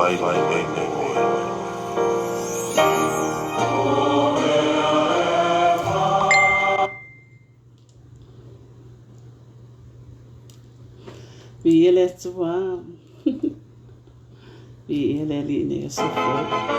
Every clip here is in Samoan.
fai mai mo oe. Viia le Atua. Viia le Alii nei aso fou.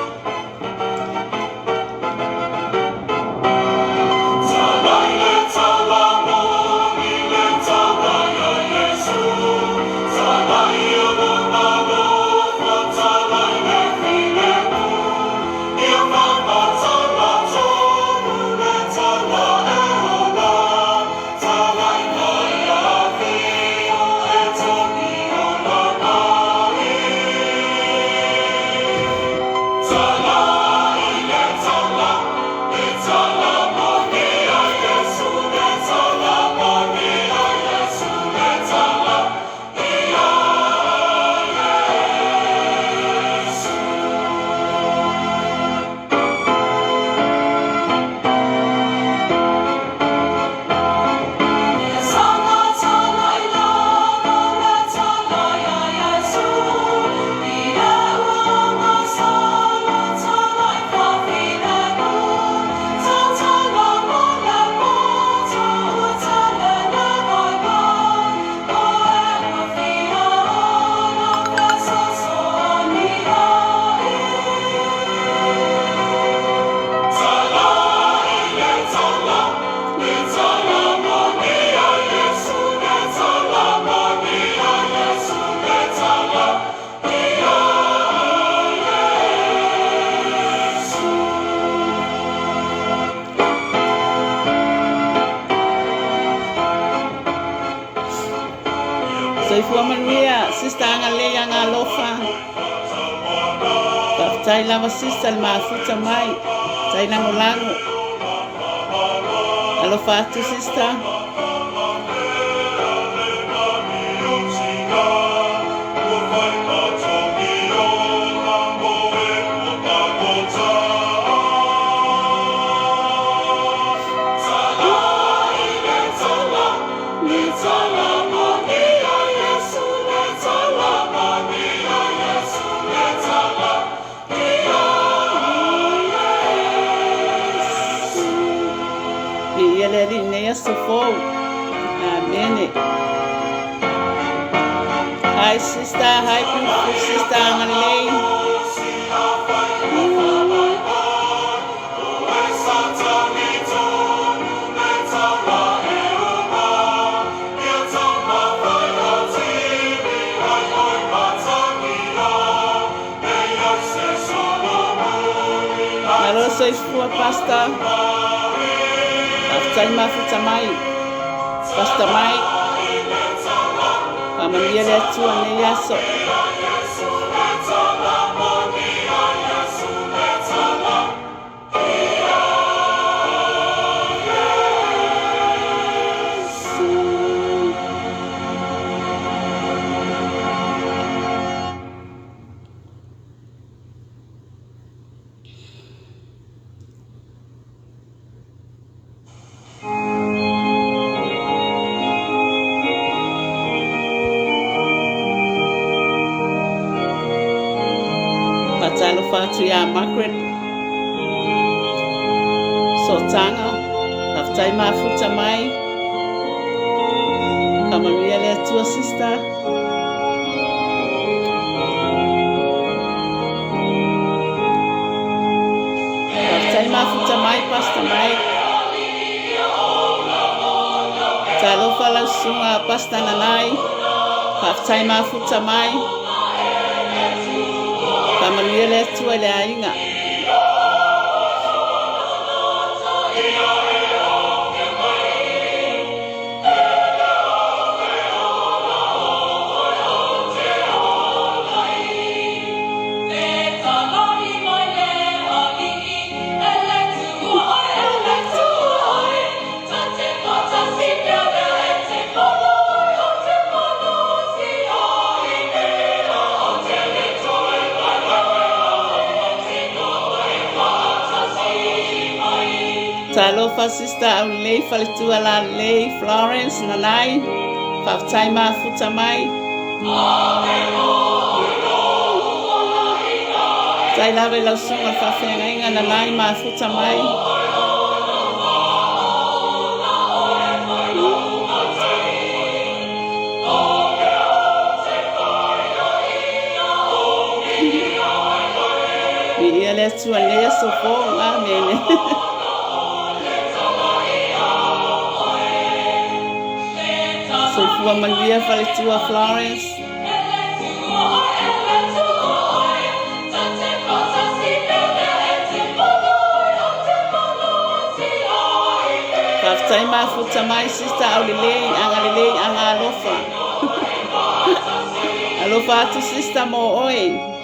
Soifua manuia, Sister Agalelei Agalofa. Faafetai lava Sister le mafuta mai. Tai lagolago. Alofa atu Sister. Viia le Alii nei aso fou. Amene. Hi sister, hi beautiful sister Agalelei. Malo soifua Pastor. Faafetai mafuta mai. Pastor Mike. Faamanuia le Atua nei aso. Faatalofa atu iā Margaret Sootaga, faafetai mafuta mai. Faamanuia le Atua sister. Faafetai mafuta mai Pastor Mike. Talofa lau susuga Pastor Nanai. Faafetai mafuta mai. Faamanuia le Atua i le aiga. Talofa sister Aulelei Faletua Lalelei Florence Nanai Faafetai mafuta mai. Faafetai lava i lau susuga i le faafeagaiga na la i mafuta mai. Viia le Atua i lenei aso fou. Amene. Soifua manuia faletua Florence. Faafetai mafuta mai Sister Aulelei, agalelei, agalofa. Alofa atu Sister mo oe.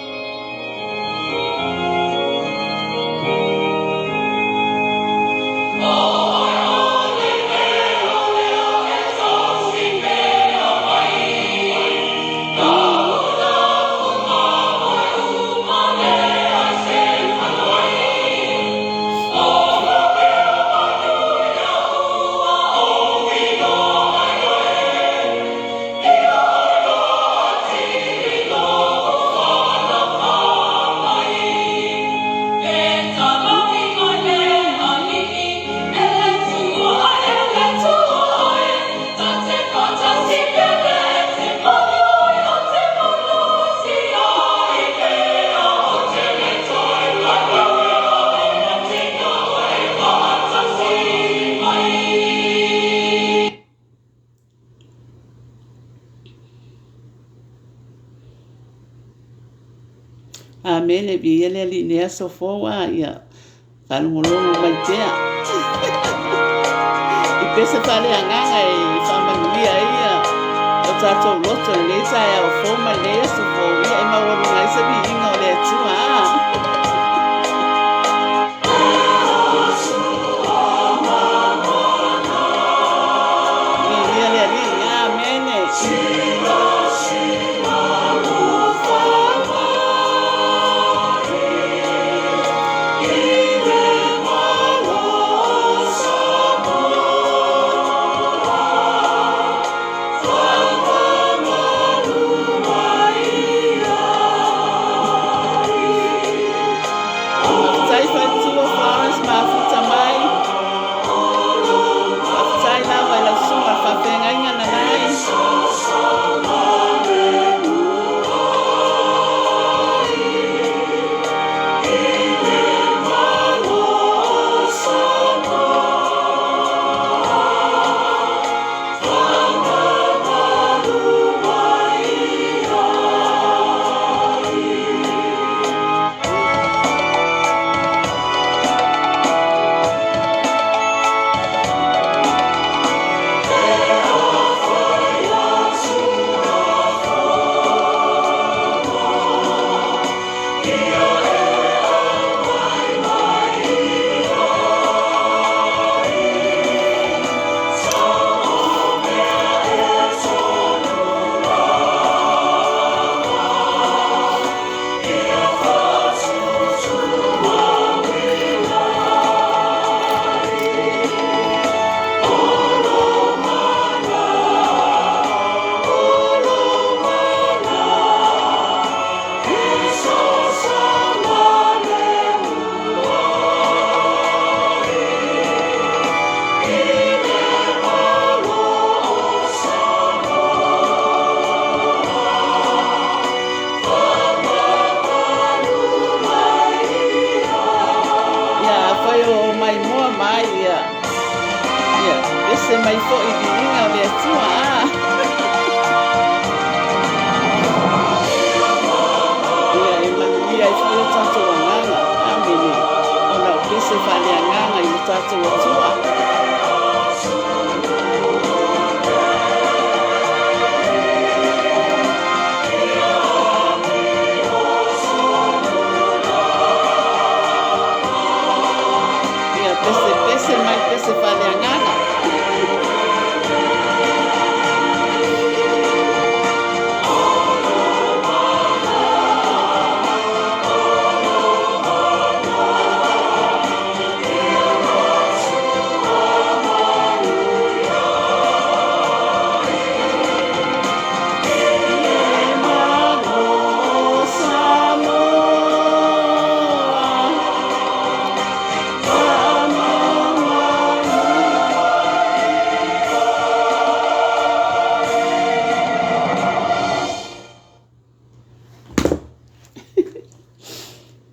Amene, viia le Alii i lenei aso fou a ia faalogologo mai pea i pese faaleagaga e faamanuia ai ia o tatou loto i lenei taeao fou ma lenei aso fou, ia e maualuga ai se viiga o le Atua. Viia le Alii. Amene. Faafetai faletua Florence mafuta mai. Faafetai lava i lau susuga i le faafeagaiga Nanai. Ia, afai o maimoa mai ia, ia, pese mai foi i viiga o le Atua. A. Ia, e manuia ai foi o tatou agaga. Amene. Ona o pese faaleagaga i lo tatou Atua. Ia, pese, pese mai pese faaleagaga.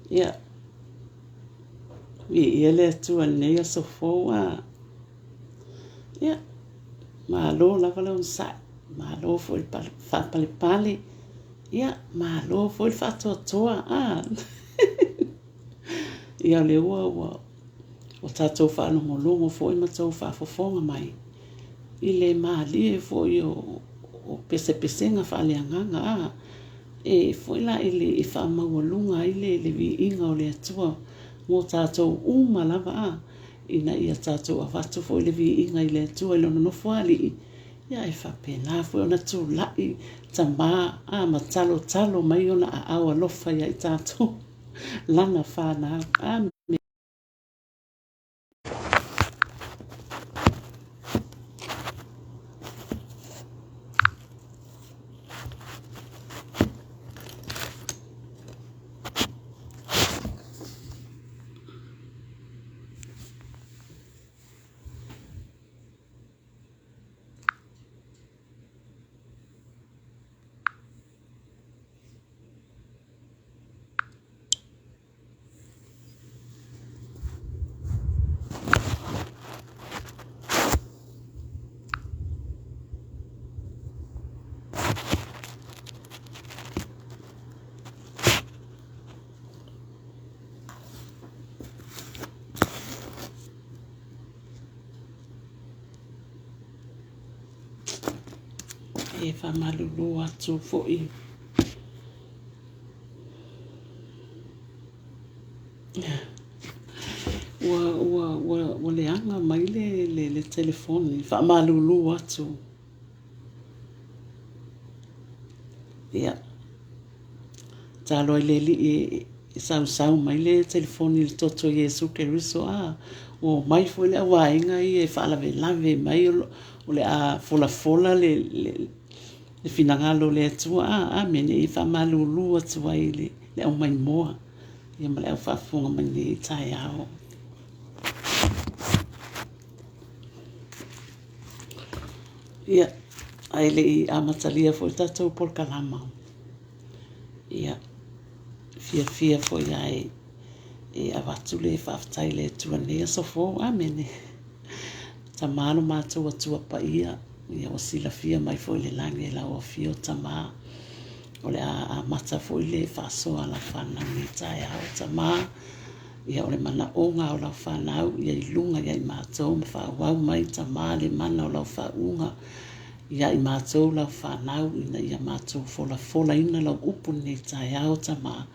Ia, viia le Atua i lenei aso fou a. Ia, malo lava le onosai, malo foi le faapalepale, ia, malo foi le faatoatoa a. Ia, o lea ua ua ua tatou faalogologo foi ma tou faafofoga mai i le malie foi o pesepesega faaleagaga a. E foi la i le e faamaualuga ai le viiga o le Atua mo tatou uma lava a, ina ia tatou avatu foi le viiga i le Atua i Lona Nofoalii, ia e faapena foi ona tulai tama a ma talotalo mai ona aao alofa ia i tatou lana fanau. Amene. E faamalulu atu foi Ua, ua, ua, ua leaga mai le, le, le telefoni, faamalulu atu. Ia, talo ai le alii e sausau mai le telefoni i le toto o Iesu Keriso, a, ua omai foi le auvaega ia e faalavelave mai o, o le a folafola le, le, le finagalo o le Atua, a, amene, e faamalulu atu ai i le, le aumaimoa ia ma le au faafofoga mai nei taeao. Ia, ae le i amatalia foi le tatou polokalama, ia, fiafia foi lava e, e avatu le faafetai i le Atua i lenei aso fou. Amene. Tama lo matou Atua Paia, ia ua silafia mai foi le lagi e lau Afio Tama. O le a amata foi le faasoa a lau fanau i lenei taeao Tama. Ia o le manaoga o lau fanau ia i luga ia i matou ma faaauau mai Tama le mana o lau faauuga ia i matou lau fanau ina ia matou folafolaina lau upu i lenei taeao Tama.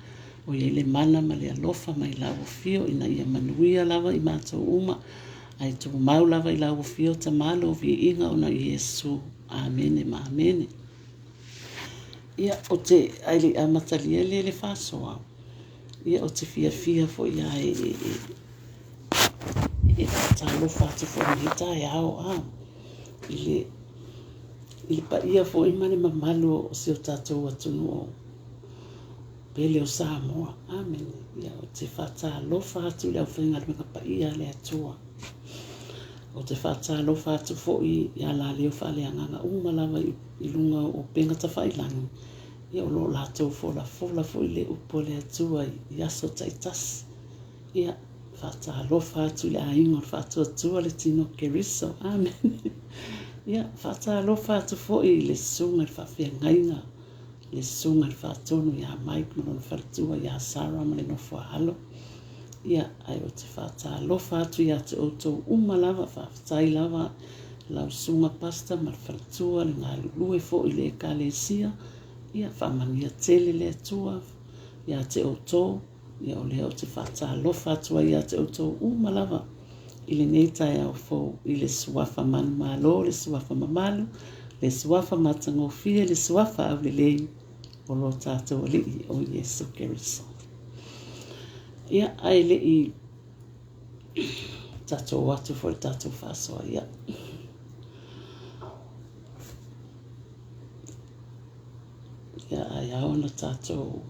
O i ai le mana ma le alofa mai lau Afio ina ia manuia lava i matou uma ae tumau lava i lau Afio Tama lou viiga ona o Iesu. Amene ma amene. Ia, ou te, ae le i amatalia le le faasoa, ia ou te fiafia foi lava e, e, e, e faatalofa atu foi i lenei taeao, a, i le, i le paia foi ma le mamalu o si o tatou atunuu pele o Samoa. Amene. Ia, ou te faatalofa atu i le aufaigaluega paia a le Atua. Ou te faatalofa atu foi i alaleo faaleagaga uma lava i, i luga o upega tafailagi, ia o lo o latou folafola foi le upu a le Atua i, i aso taitasi. Ia, faatalofa atu i le aiga o le Faatuatua le Tino Keriso. Amene. Ia, faatalofa atu foi i le susuga i le faafeagaiga le Susuga i le Faatonu ia Mike ma lona faletua ia Sarah ma le nofo a alo. Ia, ae ou te faatalofa atu ia te outou uma lava, faafetai lava lau Susuga Pastor ma le faletua, le galulue foi i le Ekalesia. Ia, faamanuia tele le Atua ia te outou. Ia, o lea ou te faatalofa atu ai ia te outou uma lava i lenei taeao fou, i le suafa manumalo, le suafa mamalu, le suafa matagofie, le suafa aulelei o lo tatou Alii o Iesu Keriso. Ia, ae le i tatou atu foi le tatou faasoa, ia. Ia, ae ao ona tatou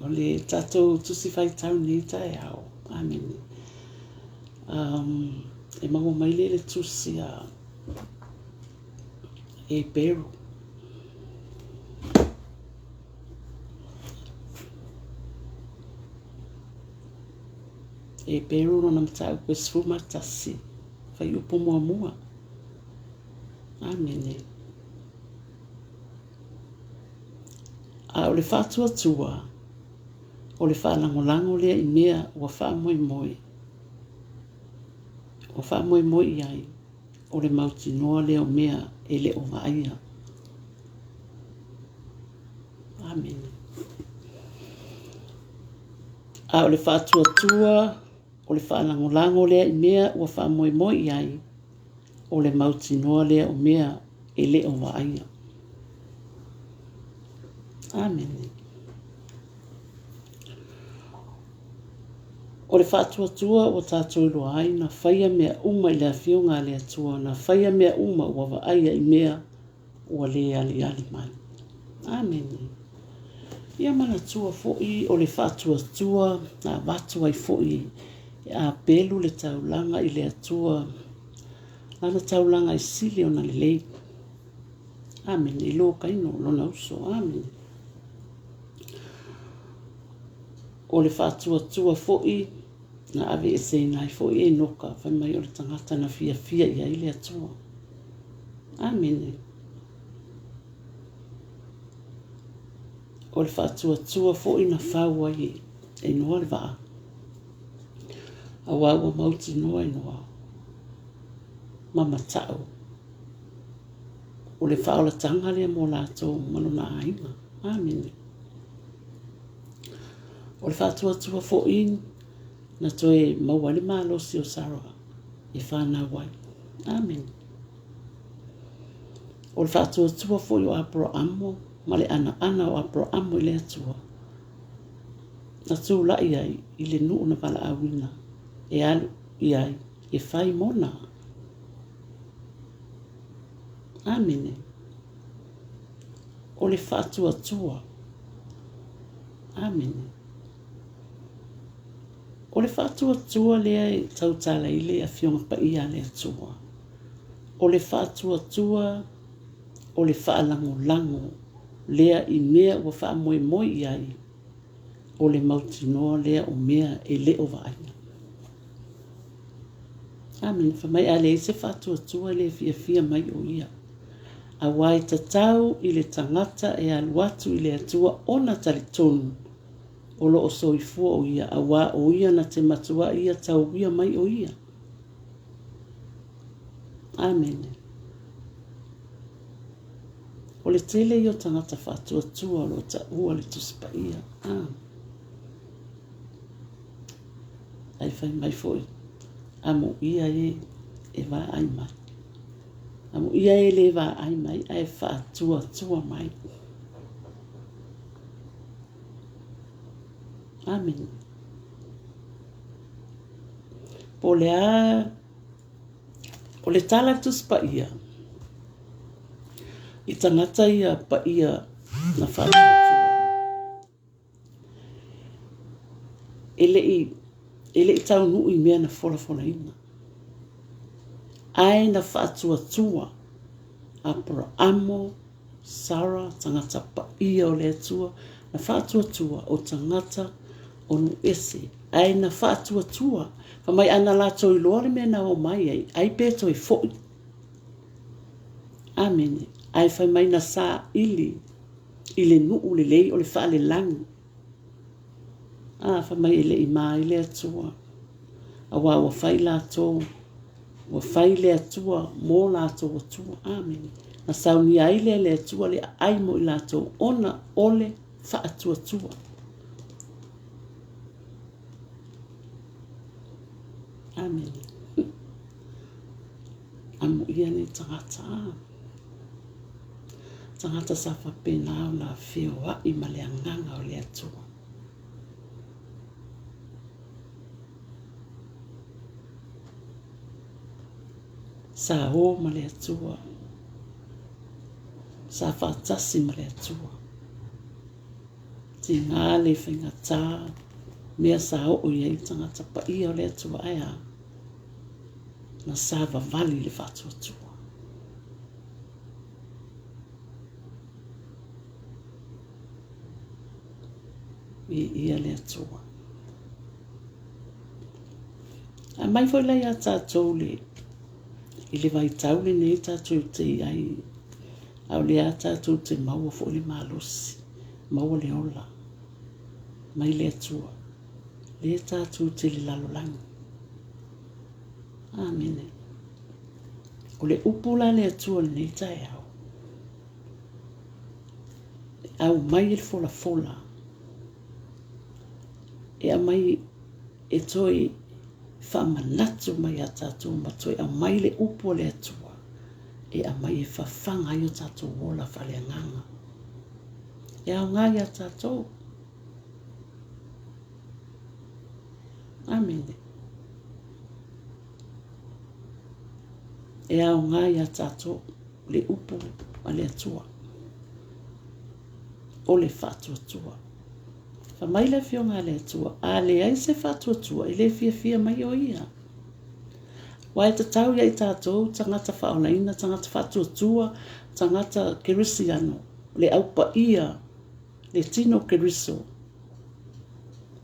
O le tatou tusi faitau nei taeao. Amene. Um, e maua mai lea le tusi a Eperu. Eperu lona mataupu e 11, fuaiupu muamua. Amene. A o le faatuatua, o le faalagolago lea i mea ua faamoemoe, ua faamoemoe i ai, o le mautinoa lea o mea e le o vaaia. Amene. A o le faatuatua, o le faalagolago lea i mea ua faamoemoe i ai, o le mautinoa lea o mea e le o vaaia. Amene. O le faatuatua ua tatou iloa ai na faia mea uma i le Afioga a le Atua, na faia mea uma ua vaaia i mea ua le aliali mai. Amene. Ia manatua foi o le faatuatua na avatu ai foi e Apelu le taulaga i le Atua, lana taulaga e sili ona lelei. Amene. I lo Kaino, lona uso. Amene. O le faatuatua foi na aveeseina ai foi Enoka, fai mai o le tagata na fiafia i ai le Atua. Amene. O le faatuatua foi na fau ai e Noa le vaa, auā ua mautinoa e Noa ma mata'u o le faaolataga lea mo latou ma lona aiga. Amene. O le faatuatua foi na toe maua ai le malosi o Sara e fanau ai. Amene. O le faatuatua foi o Aporoamo ma le anaana o Aporoamo i le Atua, na tulai ai i le nuu na valaauina e alu i ai e fai mona. Amene. O le faatuatua. Amene. O le faatuatua lea e tautala i le Afioga Paia a le Atua. O le faatuatua o le faalagolago lea i mea ua faamoemoe i ai, o le mautinoa lea o mea e le o vaaia. Amene. Fai mai, a leai se faatuatua e le fiafia mai o ia. Auā e tatau i le tagata e alu atu i le Atua ona talitonu o lo o soifua o ia, auā o ia na te matuai ia tauia mai o ia. Amene. O le tele ia o tagata faatuatua o lo o taua le Tusi Paia. Ah. Ae fai mai foi, amuia e e vaai mai. Amuia e le vaai mai ae faatuatua mai. Amene. Po o le a, o le tala Tusi Paia, i tagata ia paia na faatuatua. E le i, e le i taunuu i mea na folafolaina. Ae na faatuatua Aparaamo, Sara, tagata paia o le Atua, na faatuatua o tagata o nuu ese, ae na faatuatua, fai mai ana latou iloa le mea na omai ai, ai pe toe foi. Amene. Ae fai mai na saili i le nuu lelei o le faalelagi. A, fai mai e le i ma ai le Atua, auā ua fai latou, ua fai le Atua mō latou Atua. Amene. Na saunia ai lea e le Atua le aai mo i latou ona o le faatuatua. Amene. Amuia nei tagata. Tagata sa faapena ona feoai ma le Agaga o le Atua. Sa o ma le Atua. Sa faatasi ma le Atua. Tiga le faigata mea sa oo i ai tagata paia o le Atua, ae a? Na savavali le faatuatua. Viia le Atua. Aumai foi la ia tatou le i le vaitau lenei tatou te i ai, a o lea tatou te maua foi le malosi, maua le ola mai le Atua, lea tatou te i le lalolagi. Amene. O le upu la a le Atua i lenei taeao, e aumai e le folafola, e aumai e toe faamanatu mai ia tatou ma toe aumai le upu a le Atua e aumai e fafaga ai o tatou ola faaleagaga. E aoga ia tatou. Amene. E aoga ia tatou le upu a le Atua o le faatuatua. Fai mai le Afioga a le Atua, a leai se faatuatua, e le fiafia mai o Ia. Aua e tatau ia i tatou, tagata faaolaina, tagata faatuatua, tagata kerisiano, le au paia, le tino Keriso,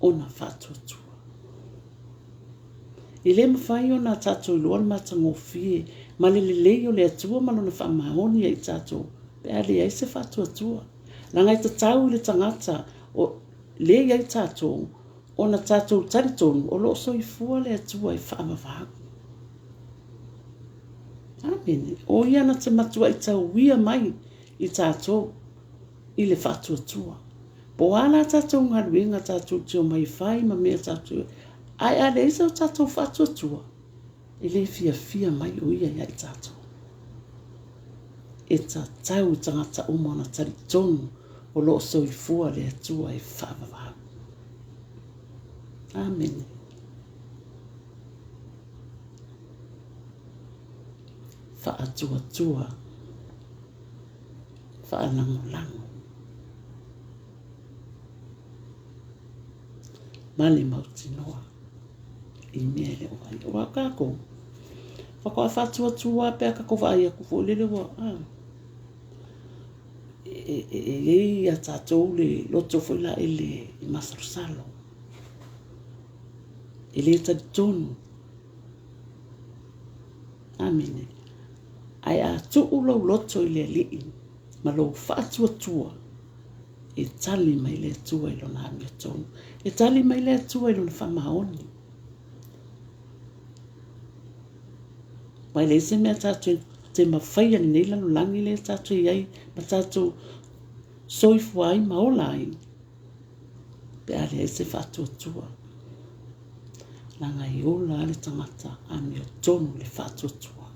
ona faatuatua. E le mafai ona tatou iloa le matagofie ma le lelei o le Atua ma Lona faamaoni ia i tatou pe a leai se faatuatua. Leaga e tatau i le tagata o le i ai tatou ona tatou talitonu o lo o soifua le Atua e faavavau. Amene. O ia na te matuai tauia mai i tatou i le faatuatua. Po o a la tatou galuega tatou te omai e fai ma mea tatou ae a leai se tatou faatuatua, e le fiafia mai o ia ia i tatou. E tatau i tagata uma ona talitonu o lo o soifua le Atua e faavavau. Amene. Faatuatua. Faalagolago. Ma le mautinoa i mea e le o vaai. Aua o kākou, faatoa faatuatua lava pe a tatou vaai atu foi lele ua, a, e i ai ia tatou le loto foi la ele e masalosalo. E le talitonu. Amene. Ae a tuu lou loto i le Alii ma lou faatuatua, e tali mai le Atua i lona amiotonu. E tali mai le Atua i lona faamaoni. Aua e leai se mea tatou te mafaia i lenei lalolagi lea tatou i ai ma tatou soifua ai ma ola ai, pe a leai se faatuatua. Leaga e ola lava le tagata amiotonu i le faatuatua.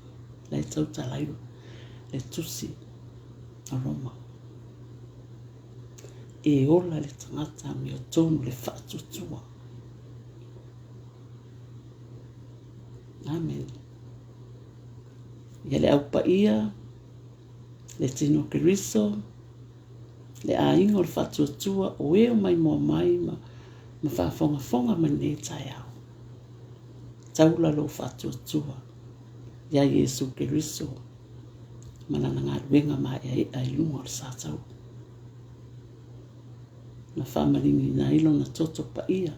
La e tautala ai le tusi a Roma. E ola le tagata amiotonu i le faatuatua. Amene. Ia le Au Paia, le Tino Keriso, le aiga o le faatuatua o e o maimoa mai ma, ma faafogafoga mai lenei taeao. Taula lou faatuatua iā Iesu Keriso ma lana galuega maeaea i luga o le sa taua. Na faamaliniina ai lona toto paia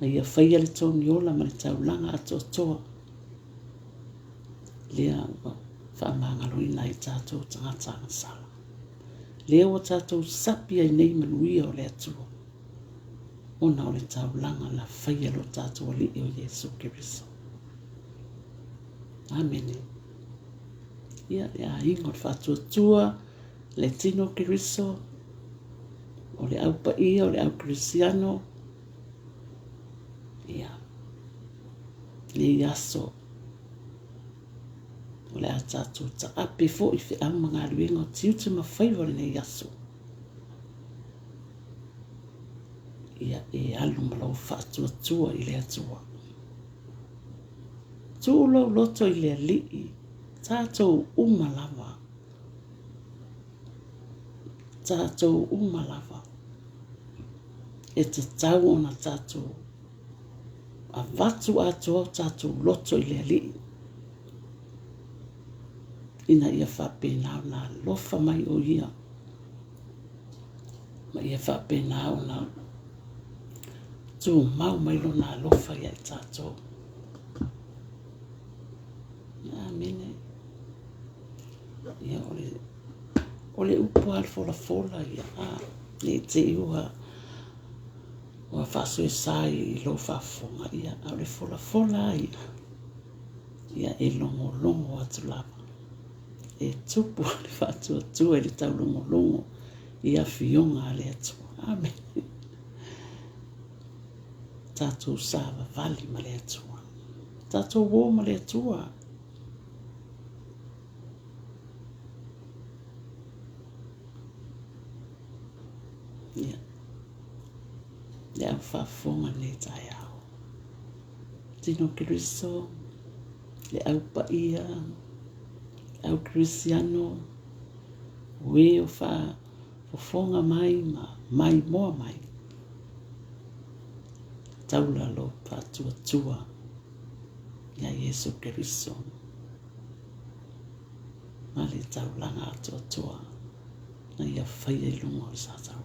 na ia faia le togiola ma le taulaga atoatoa lea ua faamagaloina ai tatou tagata agasala. Lea ua tatou sapi ai nei manuia o le Atua ona o le taulaga na faia e lo tatou Alii o Iesu Keriso. Amene. Ia, le aiga o le faatuatua, le tino o Keriso, o le au paia, o le au kerisiano, ia, nei aso, o le a tatou taape foi feau ma galuega o tiute ma faiva o lenei aso. Ia e alu ma lou faatuatua i le Atua. Tuu lou loto i le Alii, tatou uma lava. Tatou uma lava. E tatau ona tatou avatu atoa o tatou loto i le Alii, ina ia faapena ona alofa mai o Ia, ma ia faapena ona tumau mai Lona alofa ia i tatou. Amene. Ia, o le, o le upu a le folafola ia, a, ne i te i ua, ua faasoesa i lou faafofoga, ia, a o le folafola a ia, ia e logologo atu lava. E tupu le faatuatua i le taulogologo i afioga a le Atua. Amene. Tatou savavali ma le Atua. Tatou o ma le Atua. Ia. Le au faafofoga lenei taeao. Tino Keriso, le au paia, le au Kerisiano, o e o faafofoga mai ma maimoa mai. Taula lo faatuatua ia Iesu Keriso ma le taulaga atoatoa na ia faia i luga o le Satau.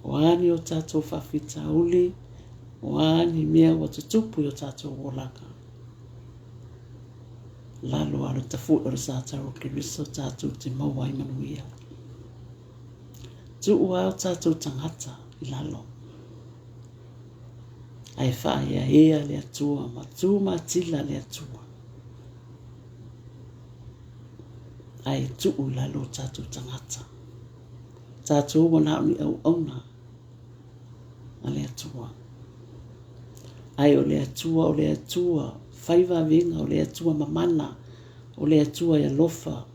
O a ni o tātou faafitauli, o a ni mea ua tutupu i o tātou olaga. Lalo a le tafu'i o le Satau o Keriso tātou te maua ai manuia. Tuu a o tātou tangata i lalo. Ae whaaeaea le Atua ma tū matila le Atua. Ae tuu i lalo o tātou tangata. Tātou ua na o ni auauna a le Atua. Ae o le Atua, o le Atua, whai wawenga, o le Atua mamana, o le Atua e alofa,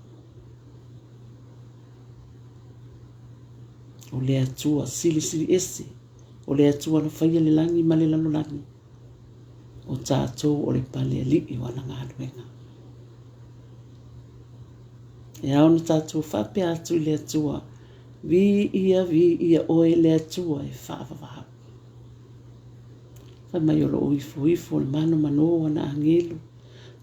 o le Atua silisili ese, o le Atua na faia le lagi ma le lalolagi, o tātou o le pale ali'i o ana galuega. E ao ona tātou faapea atu i le Atua, Viia, viia oe le Atua e faavavau. Fai mai o loo ifoifo le manomano o ana agelu,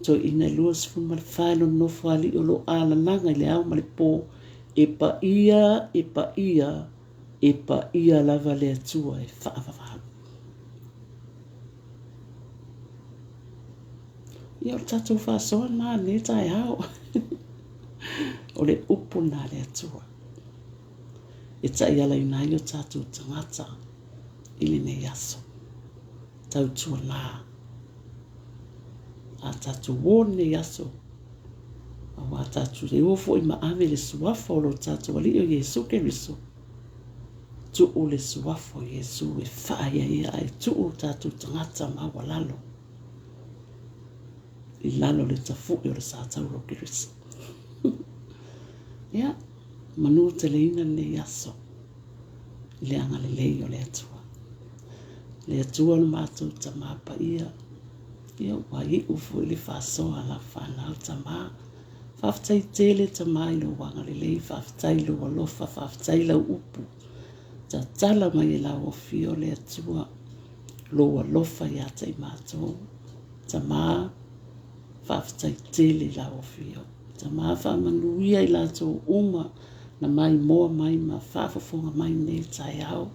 toeaiina e 24 i lona nofoalii o loo alalaga i le ao ma le po, e paia, e paia, e paia lava le Atua e faavavau. Ia o le tatou faasoa lena i lenei taeao. O le upu lena a le Atua e taialaina ai o tatou tagata i lenei aso. Tautuanā a tatou o lenei aso, auā tatou te o foi ma ave le suafa o lo tatou Alii o Iesu Keriso. Tuu le suafa o Iesu e faaeaea ae tuu o tatou tagata maualalo i lalo o le tafu'i o le satauro o Keriso. Ia, manu teleina lenei aso i le agalelei o le Atua. Le Atua lo matou Tamā paia, ia ua iu foi le faasoa a lau fanau Tamā. Faafetai tele Tamā i lou agalelei, faafetai i lou alofa, faafetai i lau upu. Tatala mai e lau afio le Atua lou alofa ia te i matou. Tamā, faafetai tele i lau afio. Tamā, faamanuia i latou uma na maimoa mai ma faafofoga mai nei taeao,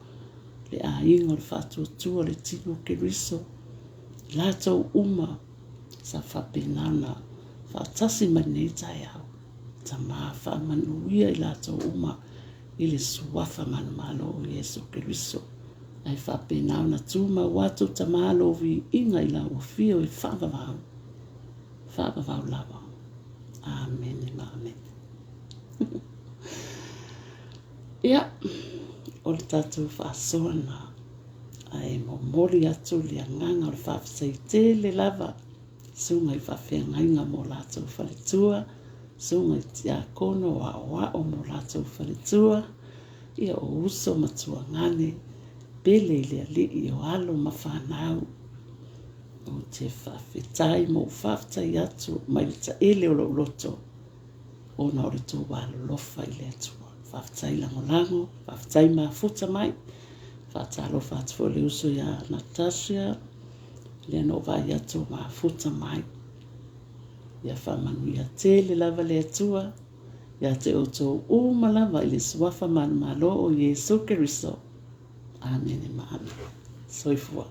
le aiga o le faatuatua o le tino o Keriso, i latou uma sa faapena ona faatasi mai nei taeao. Tamā, faamanuia i latou uma i le suafa manumalo o Iesu Keriso, ae faapena ona tumau atu Tamā lou viiga i lau afio e faavavau, faavavau lava. Amene ma amene. Ia, o le tatou faasoa lena, ae momoli atu le agaga o le faafetai tele lava susuga i faafeagaiga mo latou faletua, susuga i tiakono o aoao mo latou faletua, ia o uso ma tuagane, pele i le Alii o alo ma fanau. Ou te faafetai ma ou faafetai atu mai le taele o lou loto, ona o le tou alolofa i le Atua. Faafetai lagolago, faafetai mafuta mai. Faatalofa atu foi le uso ia Natasha, lea na ou vaai atu o mafuta mai. Ia faamanuia tele lava le Atua ia te outou uma lava i le suafa manumalo o Iesu Keriso. Amene ma amene. Soifua.